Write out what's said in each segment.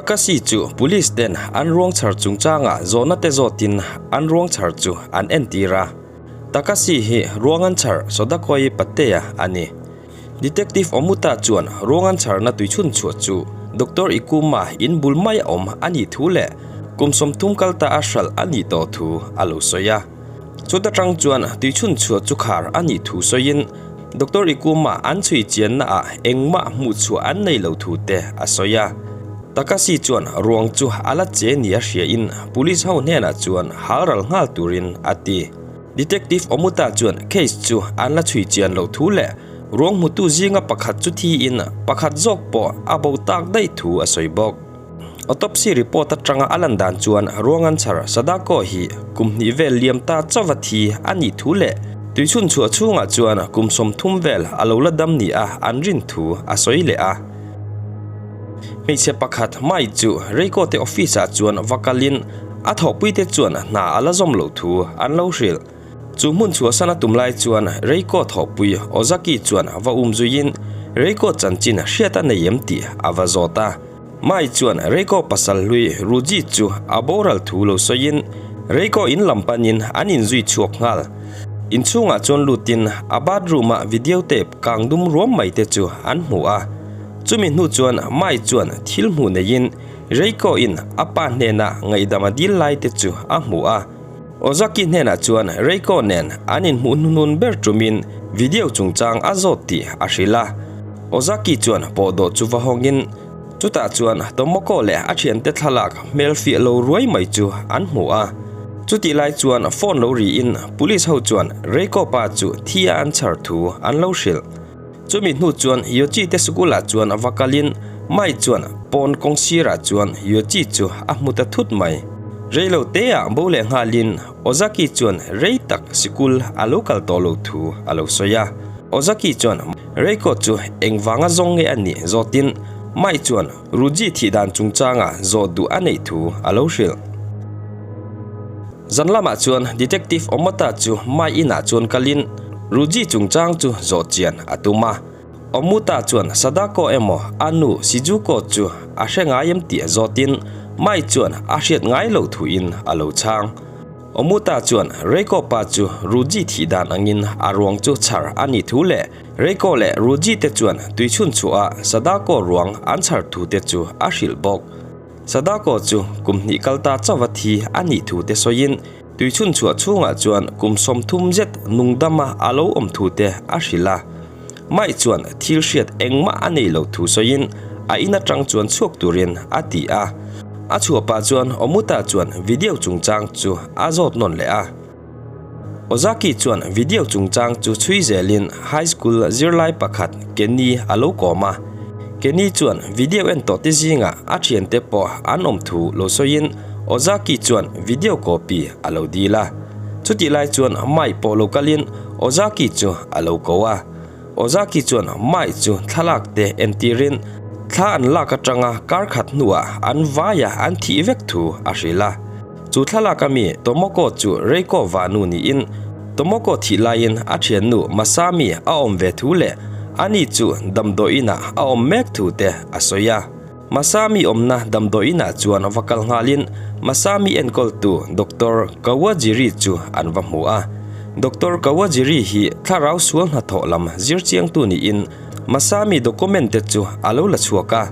Takashi chu police ten an ruang chhar chungchangah zawhna te zawtin an ruang chhar chu an entir a. Takashi hi ruang an chhar Sodakoi Patea a ni. Detective Omuta chuan ruang an chharna tuichhun chhuah chu Doctor Ikuma in bul mai a awm a nih thu leh kum 30 kal ta a hralh a nih tawh thu a lo sawi a. Chuta tang chuan tuichhun chhuah chu khar a nih thu sawiin Doctor Ikuma an chhui chianna ah engmah hmuh chhuah an nei lo thu te a sawi a. Takashi chuan ruang chu a la che ni a hria in police ho hnenah chuan halral nghal turin a ti. Detective Omuta chuan case chu an la chhui chian loh thu leh ruang hmutu zinga pakhat chu thiin pakhat zawk pawh a bo tak daih thu a sawi bawk. Autopsy report atanga a lan dan chuan ruang an chhar Sadako hi kum hnih vel liam ta chauva thi a nih thu leh tuichhun chhuah chhungah chuan kum 30 vel a lo la dam ni a an rin thu a sawi leh a. Hmeichhe pakhat Mai chu Reiko te office ah chuan va kalin a thawhpuite chuan hna a la zawm loh thu an lo hrilh. Chu hmun chhuahsan a tum lai chuan Reiko thawhpui Ozaki chuan va um zuiin Reiko chanchin hriat a nei em tih a va zawt a. Mai chuan Reiko pasal hlui Ruji chu a boral thu lo sawiin Reiko in lam panin an inzui chhuak nghal. Inchhungah chuan lutin a bathroom a video tape kang dum ruam mai te chu an hmu a. Chumi hnu chuan Mai chuan thil hmuh neiin Reiko in a pa hnena ngaihdam a dil lai te chu a hmu a. Ozaki hnenah chuan Reiko nen an inhmuh hnuhnun ber tumin video chungchang a zawt tih a hrilh a. Ozaki chuan pawhdawh chu va hawngin chutah chuan Tomoko leh a thiante thlalak hmel fiah lo ruai mai chu an hmu a. Chutih lai chuan phone lo riin police ho chuan Reiko pa chu thi a an chhar thu an lo hrilh. Chumi hnu chuan Yochi te sikulah chuan va kalin Mai chuan pawn kawng sirah chuan Yochi chu a hmu ta thut mai. Reilo teah bo leh nghalin Ozaki chuan rei tak sikul a lo kal tawh lo thu a lo sawi a. Ozaki chuan Reiko chu engvanga zawng nge a nih zawtin Mai chuan Ruji thih dan chungchanga zawh duh a neih thu a lo hrilh. Zan lamah chuan Detective Omota chu Mai inah chuan kalin Ruji chungchang chu zawh chian a tum a. Omuta chuan Sadako emaw a nu Shizuko chu a hre ngai em tih zawtin Mai chuan a hriat ngai loh thuin a lo chhang. Omuta chuan Reiko pa chu Ruji thih dan angin a ruang chu chhar a nih thu leh Reiko leh Ruji te chuan tuichhun chhuah a Sadako ruang an chhar thu te chu a hrilh bawk. Sadako chu kum hnih kal ta chauha thi a nih thu te sawiin tuichhun chhuah chhungah chuan kum 30 zet nungdama a lo awm thu te a hrilh a. Mai chuan thil hriat engmah a nei lo thu sawiin a in atang chuan chhuak turin a ti a. A chhuah pah chuan Omuta chuan video chungchang chu a zawt nawn leh a. Ozaki chuan video chungchang chu chhui zelin high school zirlai pakhat Kenny a lo kawm a. Kenny chuan video en tawh te zingah a thiante pawh an awm thu lo sawiin Ozaki chuan video copy a lo dil a. Chutih lai chuan Mai pawh lo kalin Ozaki chu a lo ko a. Ozaki chuan Mai chu thlalak te entirin thla an lak atanga kar khat hnuah an vaia an thih vek thu a hrilh a. Chu thlalak ami Tomoko chu Reiko vanu niin Tomoko thih laiin a thiannu Masami a awm ve thu leh ani chu damdawiinah a awm mek thu te a sawi a. Masami awmna damdawiinah chuan va kal nghalin Masami enkawltu Doctor Kawajiri chu an va hmu a. Doctor Kawajiri hi thlarau sual hnathawh lam zirchiangtu niin Masami document te chu a lo la chhuak a.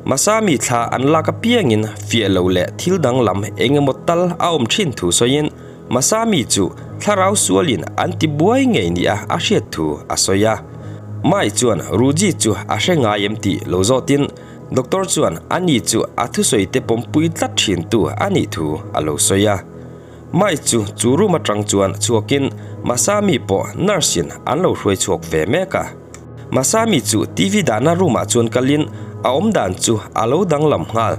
Masami thla an lak apiangin fiah lo leh thil danglam eng emaw tal a awm thin thu sawiin Masami chu thlarau sualin an ti buai ngei nia a hriat thu a sawi a. Mai chuan Ruji chu a hre ngai em tih lo zawtin Doctor chuan ani chu a thusawi te pawmpui tlat thin tu a nih thu a lo sawi a. Mai chu chu room atang chuan chhuakin Masami pawh nurse in an lo hruai chhuak ve mek a. Masami chu TV dahna room ah chuan kalin a awm dan chu a lo danglam nghal.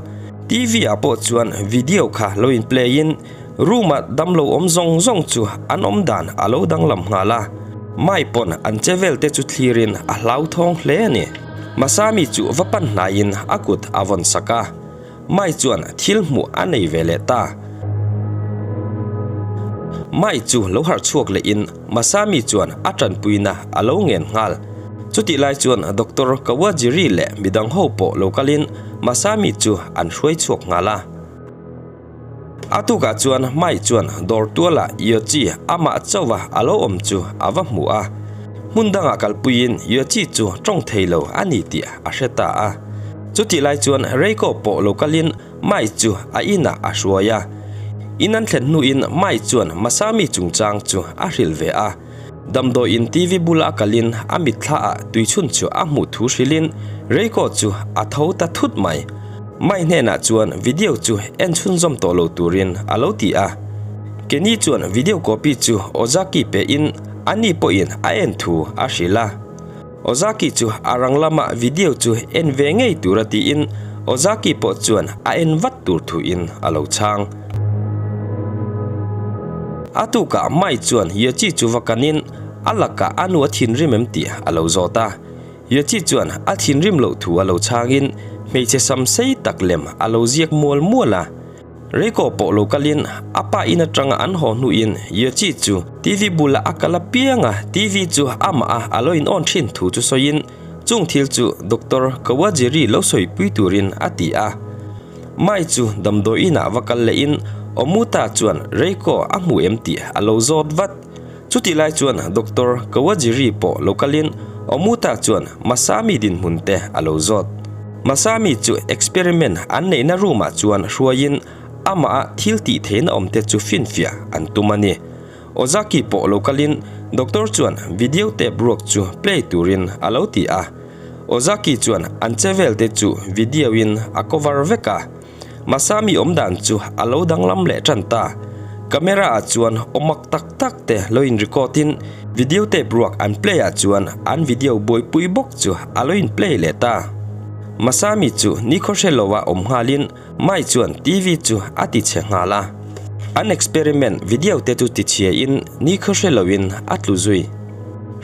TV ah pawh chuan video kha lo in play in room ah damlo awm zawng zawng chu an awm dan a lo danglam nghal a. Mai pawn an che vel te chu thlirin a hlauthawng hle a ni. Masami chu va pan hnaiin a kut a vawn sak a. Mai chuan thil hmuh a nei ve leh ta. Mai chu lo harh chhuak lehin Masami chuan a tanpuina a lo ngen nghal. Chutih lai chuan Doctor Kawajiri leh midang ho pawh lo kalin Masami chu an hruai chhuak nghal a. A tukah chuan Mai chuan dawr tuala Yochi amah chauha a lo awm chu a va hmu a. Hmun dangah kalpuiin Yochi chu tawng thei lo a ni tih a hre ta a. Chutih lai chuan Reiko pawh lo kalin Mai chu a inah a hruai a. In an thlen hnuin Mai chuan Masami chungchang chu a hrilh ve a. Damdawiin TV bula a kalin a mitthlaah tuichhun chu a hmuh thu hrilhin Reiko chu a tho ta thut mai. Mai hnenah chuan video chu en chhunzawm tawh lo turin a lo ti a. Kenny chuan video copy chu Ozaki pehin ani pawhin a en thu a hrilh a. Ozaki chu a rang lama video chu en ve ngei tura tiin Ozaki pawh chuan a en vat tur thuin a lo chhang. A tukah Mai chuan Yochi chu va kanin a lakah a nu a thinrim em tih a lo zawt a. Yochi chuan a thinrim loh thu a lo chhangin hmeichhe sam sei tak lem a lo ziak mual mual a. Reiko pawh lo kalin a pa in atanga an haw hnuin Yochi chu TV bulah a kal apiang a, TV chu amah a a lo in on thin thu chu sawiin chung thil chu Doctor Kawajiri lo sawipui turin a ti a. Mai chu damdawi inah va kal lehin Omuta chuan Reiko a hmu em tih a lo zawt vat. Chutih lai chuan Doctor Kawajiri pawh lo kalin Omuta chuan Masami dinhmun te a lo zawt. Masami chu experiment an neihna room ah chuan hruaiin amah a thil tih theihna awm te chu finfiah an tum a ni. Ozaki pawh lo kalin Doctor chuan video tape ruak chu play turin a lo ti a. Ozaki chuan an che vel te chu video in a cover vek a. Masami awm dan chu a lo danglam leh tan ta. Camera ah chuan awmak tak tak te lo in record in video tape ruak an play ah chuan an video buaipui bawk chu a lo in play leh ta. Masami chu nikhaw hre lo a awm nghal in Mai chuan TV chu a ti chhe nghal a. An experiment video te chu ti chhia in nikhaw hre lo in a tlu zui.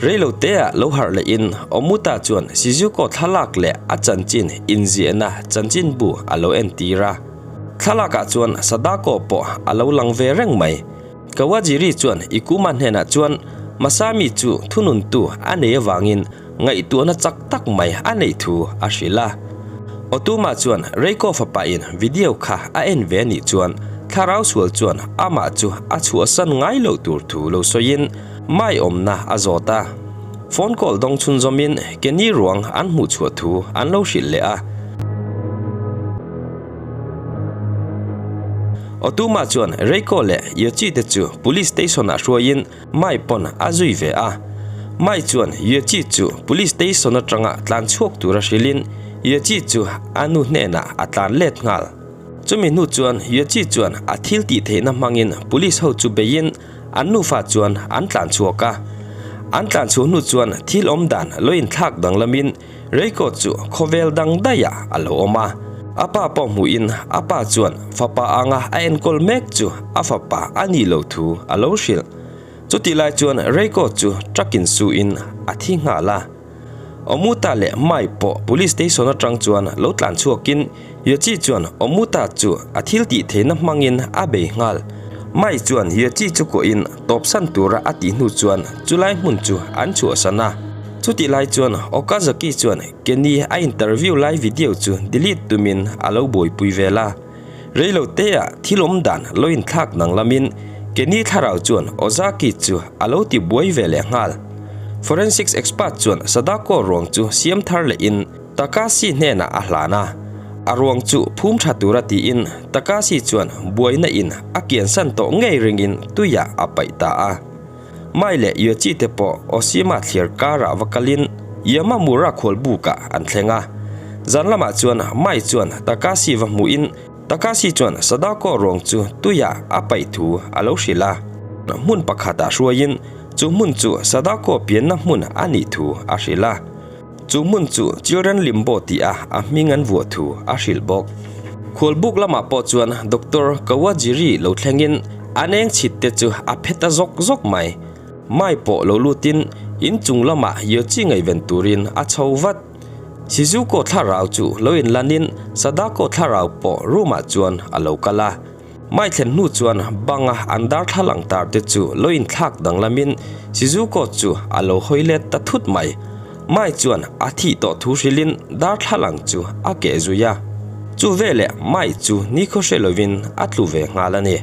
Reilo te ah lo harh leh in Omuta chuan Shizuko thlalak leh a chanchin inziahna chanchinbu a lo entir a. Thlalak ah chuan Sadako pawh a lo lang ve reng mai. Kawajiri chuan Ikuma hnenah chuan Masami chu thununtu a nei avangin ngaihtuahna chak tak mai a neih thu a hrilh a. Otuma chuan Reiko fapain video kha a en ve anih chuan thlarau sual chuan amah chu a chhuahsan ngai loh tur thu lo sawiin Mai awmna a zawt a. Phone call dawng chhunzawmin Kenny ruang an hmuh chhuah thu an lo hrilh leh a. Otuma chuan Reiko leh Yochi te chu Police Station ah hruaiin Mai pawn a zui ve a. Mai chuan Yochi chu Police Station atanga tlan chhuak tura hrilhin Yochi chu a nu hnenah a tlan let nghal. Chumi hnu chuan Yochi chuan a thil tih theihna hmangin Police ho chu beiin An nufa chuan an tlan chhuak a. An tlan chhuah hnu chuan thil awm dan lo inthlak danglamin Reiko chu khawvel dang daihah a lo awm a. A pa pawh hmuhin a pa chuan fapa anga a enkawl mek chu a fapa a nih loh thu a lo hrilh. Chutih lai chuan Reiko chu truck in suin a thi nghal a. Omuta leh Mai pawh Police Station atang chuan lo tlan chhuakin Yochi chuan Omuta chu a thil tih theihna hmangin a bei nghal. Mai chuan Yochi chu kuahin tawpsan tura a tih hnu chuan chulai hmun chu an chhuahsan a. Chutih lai chuan Okazaki chuan Kenny a interview lai video chu delete tumin a lo buaipui vel a. Reilo teah thil awm dan lo inthlak dang lamin Kenny thlarau chuan Ozaki chu a lo ti buai ve leh nghal. Forensics expert chuan Sadako ruang chu siam thar lehin Takashi hnenah a hlan a. A ruang chu phum tha tura tiin Takashi chuan buaina in a kiansan tawh ngei ringin tuiah a paih ta a. Mai leh Yochi te pawh Oshima thliar karah va kalin Yamamura khualbukah an thleng a. Zan lamah chuan Mai chuan Takashi va hmuhin Takashi chuan Sadako ruang chu tuiah a paih thu a lo hrilh a. Hmun pakhatah hruaiin chu hmun chu Sadako pianna hmun a nih thu a hrilh a. Chu hmun chu Children Limbo tih a a hming an vuah thu a hrilh bawk. Khualbuk lamah pawh chuan Doctor Kawajiri lo thlengin an eng chhit te chu a phe ta zawk zawk mai. Mai pawh lo lutin in chung lamah Yochi ngaihven turin a chho vat. Shizuko thlarau chu lo inlanin Sadako thlarau pawh room ah chuan a lo kal a. Mai thlen hnu chuan banga an darthlalang tar te chu lo inthlak danglamin Shizuko chu a lo hawi let ta thut mai. Mai chuan a thih tawh thu hrilhin darthlalang chu a keh zui a. Chu veleh Mai chu nikhaw hre lovin a tlu ve nghal a ni.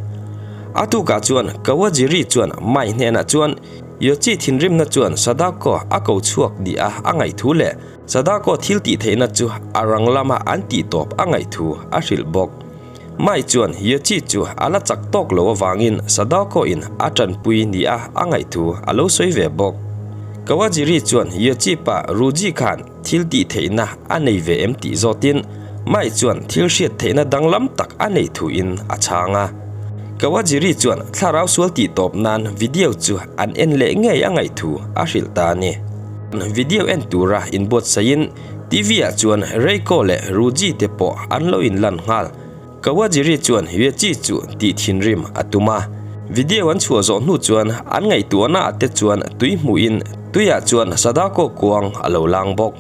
A tukah chuan Kawajiri chuan Mai hnenah chuan Yochi thinrimna chuan Sadako a ko chhuak ni a a ngaih thu leh Sadako thil tih theihna chu a rang lama an tih tawp a ngaih thu a hrilh bawk. Mai chuan Yochi chu a la chak tawk lo avangin Sadako in a tanpui ni a a ngaih thu a lo sawi ve bawk. Kawajiri chuan Yochi pa Ruji khan thil tih theihna a nei ve em tih zawtin Mai chuan thil hriat theihna danglam tak a nei thu in a chhang a. Kawajiri chuan thlarau sual tih tawp nan video chu an en leh ngei a ngaih thu a hrilh ta a ni. Video en tura inbuatsaihin TV ah chuan Reiko leh Ruji te pawh an lo inlan nghal. Kawajiri chuan Yuechi chu tih thinrim a tum a. Video an chhuah zawh hnu chuan an ngaihtuahna ah te chuan tui hmuhin tuiah chuan Sadako kuang a lo lang bawk.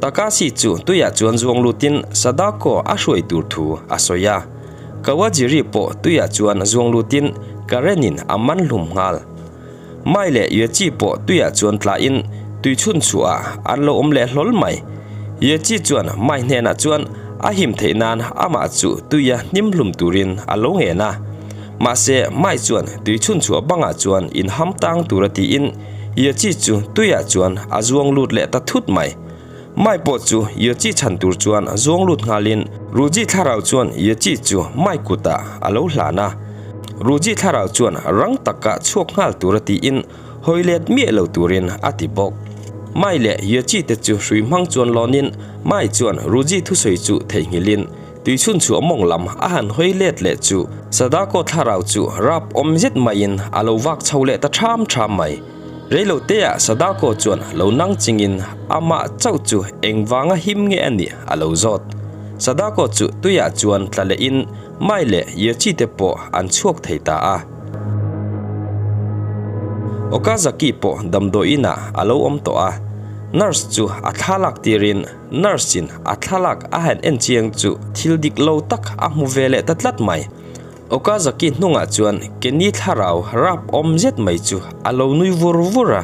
Takashi chu tuiah chuan zuang lutin Sadako a hruai tur thu a sawi a. Kawajiri pawh tuiah chuan zuang lutin current in a man hlum nghal. Mai leh Yechi pawh tuiah chuan tlahin tui chhun chhuah an lo awm leh hlawl mai. Yechi chuan Mai hnenah chuan a him theih nan amah chu tuia hnim hlum turin a lo ngen a. Mahse, Mai chuan tui chhun chhuah bangah chuan inham tang tura tiin Yechi chu tuiah chuan a zuang lut leh ta thut mai. Mai pawh chu Yechi chhan tur chuan zuang lut nghalin Ruji thlarau chuan Yechi chu Mai kutah a lo hlan a. Ruji thlarau chuan rang taka chhuak nghal tura tiin hawi let miah lo turin a ti bawk. Mai leh Yechi te chu hrui hmang chuan lawnin Mai chuan Ruji thusawi chu theihnghilhin tui chhun chhuah mawng lam a han hawi let leh chu Sadako thlarau chu rap awm zet maiin a lo vak chho leh ta ṭham ṭham mai. Reiloteah Sadako chuan lo nang chingin amah chauh chu engvanga him nge a nih a lo zawt. Sadako chu tuiah chuan tla lehin Mai leh Yechi te pawh an chhuak thei ta a. Okazaki pawh damdawiinah a lo awm tawh a, nurse chu a thlalak tirin nurse in a thlalak a han en chiang chu thil dik lo tak a hmu ve leh ta tlat mai. Okazaki hnungah chuan Kenny thlarau rap awm zet mai chu a lo nui vur vur a.